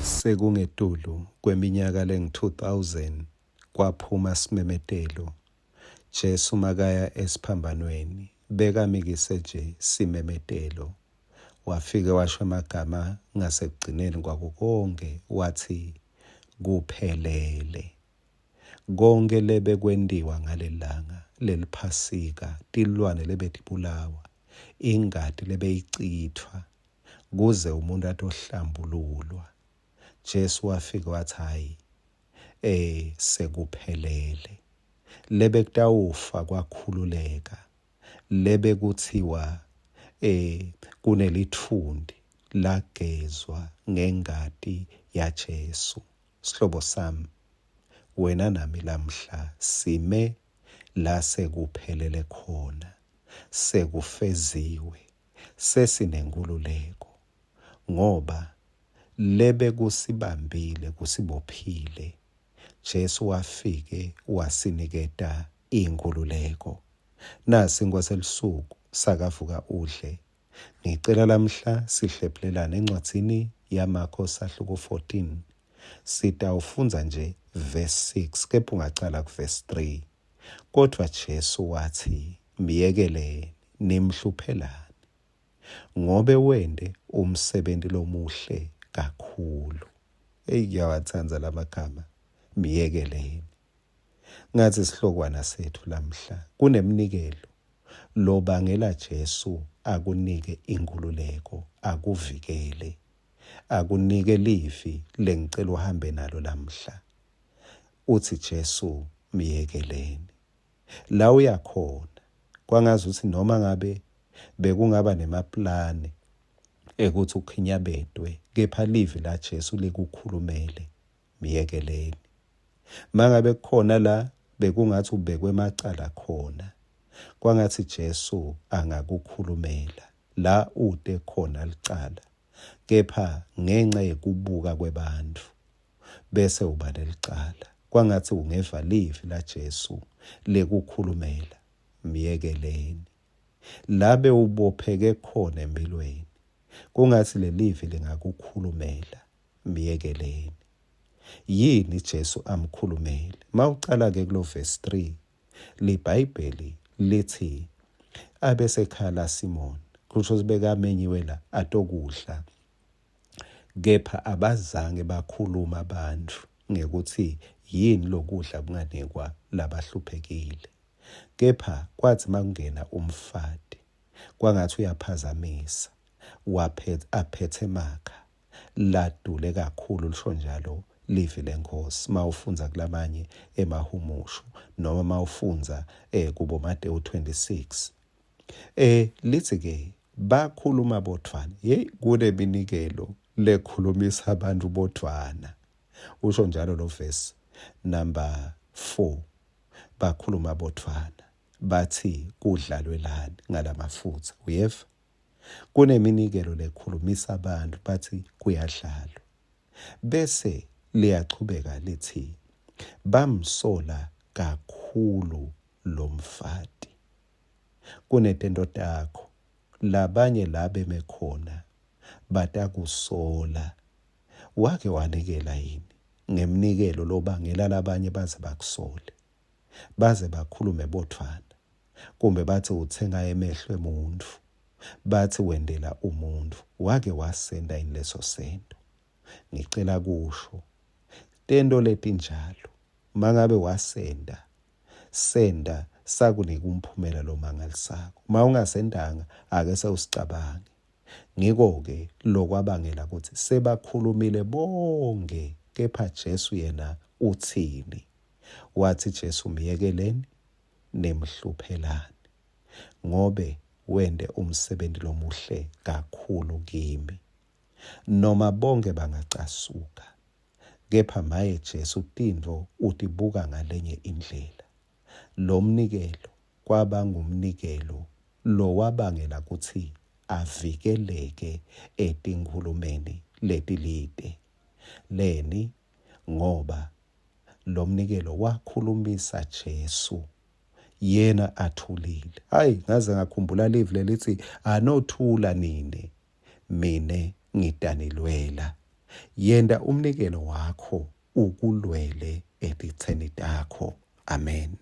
Sekungetulu kweminyaka lengu-2000 kwaphuma simemetelo, Jesu makaya esiphambanweni bekamikise nje simemetelo. Wafike washo emagama ngasekugcineni kwako konkhe watsi, Kuphelele. Konkhe lebekwentiwa ngalelilanga leliPhasika, tilwane lebetibulawa, ingati lebeyicitfwa kuze umuntu atohlambululwa. Jesu wafike watsi hhayi eh sekuphelele. Lebekutawufa kwakhululeka, lebekutsiwa eh kunelitfunti lagezwa ngengati yaJesu. Sihlobo sami, wena nami lamhla sime la sekuphelele khona, sekufeziwe. Sesinenkhululeko ngoba lebekusibambile kusibophile. Jesu wafike wasiniketa inkhululeko. Nasi sinkwa selusuku sakavuka udle. Ngicela lamhla sihlephulelane encwadzini yaMakho sahluko 14. Sitawufundza nje verse 6 kepha ungacala kuverse 3. Kodvwa Jesu watsi, Myekeleni, nimhluphelani, ngobe wente umsebenti lomuhle kakhulu. Eyi, ngiyawatsandza lamagama, myekeleni. Ngatsi sihlokwana setfu lamhla kunemnikelo lobangela Jesu akunike inkhululeko, akuvikele, akunike livi lengicela uhambe nalo lamhla. Utsi Jesu myekeleni. La uyakhona kwangazuthi noma ngabe bekungaba nemaplani ekuthi ukhinyabetwe kepha livi laJesu likukhulumele myekeleni. Mangabe kukhona la bekungathi ubekwe emacala khona kwangathi Jesu angakukhulumela la ute khona licala kepha ngenxa yekubuka kwebantfu bese uba nelicala. Kwangatsi ungeva livi laJesu lekukhulumela, Myekeleni. La bewubopheke khona emphilweni, kungatsi lelivi lingakukhulumela, Myekeleni. Yini Jesu amkhulumele? Mawucala-ke kulo verse 3, liBhayibheli litsi abesekhaya laSimoni, kusho kutsi bekamenyiwe la atokudla. Kepha abazange bakhuluma bantfu ngekutsi yini lokudla kunganikwa labahluphekile. Kepha kwatsi makungena umfati, kwangatsi uyaphazamisa, aphetse emakha ladule kakhulu, lisho njalo livi leNkhosi mawufundza kulamanye emahumusho noma mawufundza eh, kuboMatewu 26. Eh litsi ke bakhuluma bodvwana. Hey kuneminikelo lekhulumisa abantu bodvwana. Usho njalo lo verse number 4. Bakhuluma bodvwana bathi kudlalwelani ngalamafutha. Uyeva? Kuneminikelo lekhulumisa abantu bathi kuyadlalwa. Bese liyachubeka lithi bamsola kakhulu lomfati. Kunetento takho, labanye la beme khona batakusola. Wake wanikela yini ngemnikelo lobangela labanye baze bakusole, baze bakhulume bodvwana, kumbe batsi utsenga emehlo emuntfu, batsi wentela umuntfu? Wake wasenta yini leso sento? Ngicela kusho, tento letinjalo mangabe wasenta Senta sakunika umphumela lomangalisako. Uma ungasentanga, ake sewusicabange. Ngiko-ke lokwabangela kutsi sebakhulumile bonkhe, kepha Jesu yena utsini? Watsi Jesu, Myekeleni, nimhluphelani, ngobe wente umsebenti lomuhle kakhulu kimi. Noma bonkhe bangacasuka, Kepha maye Jesu tintfo utibuka ngalenye indlela. Lomnikelo kwaba ngumnikelo lowabangela kutsi avikeleke etinkhulumeni letilite. Leni? Ngoba lomnikelo wakhulumisa Jesu yena athulile. Hayi ngaze ngakhumbula livi lelitsi anothula nine mine ngitanilwela. Yenta umnikelo wakho ukulwele etitseni takho. Amen.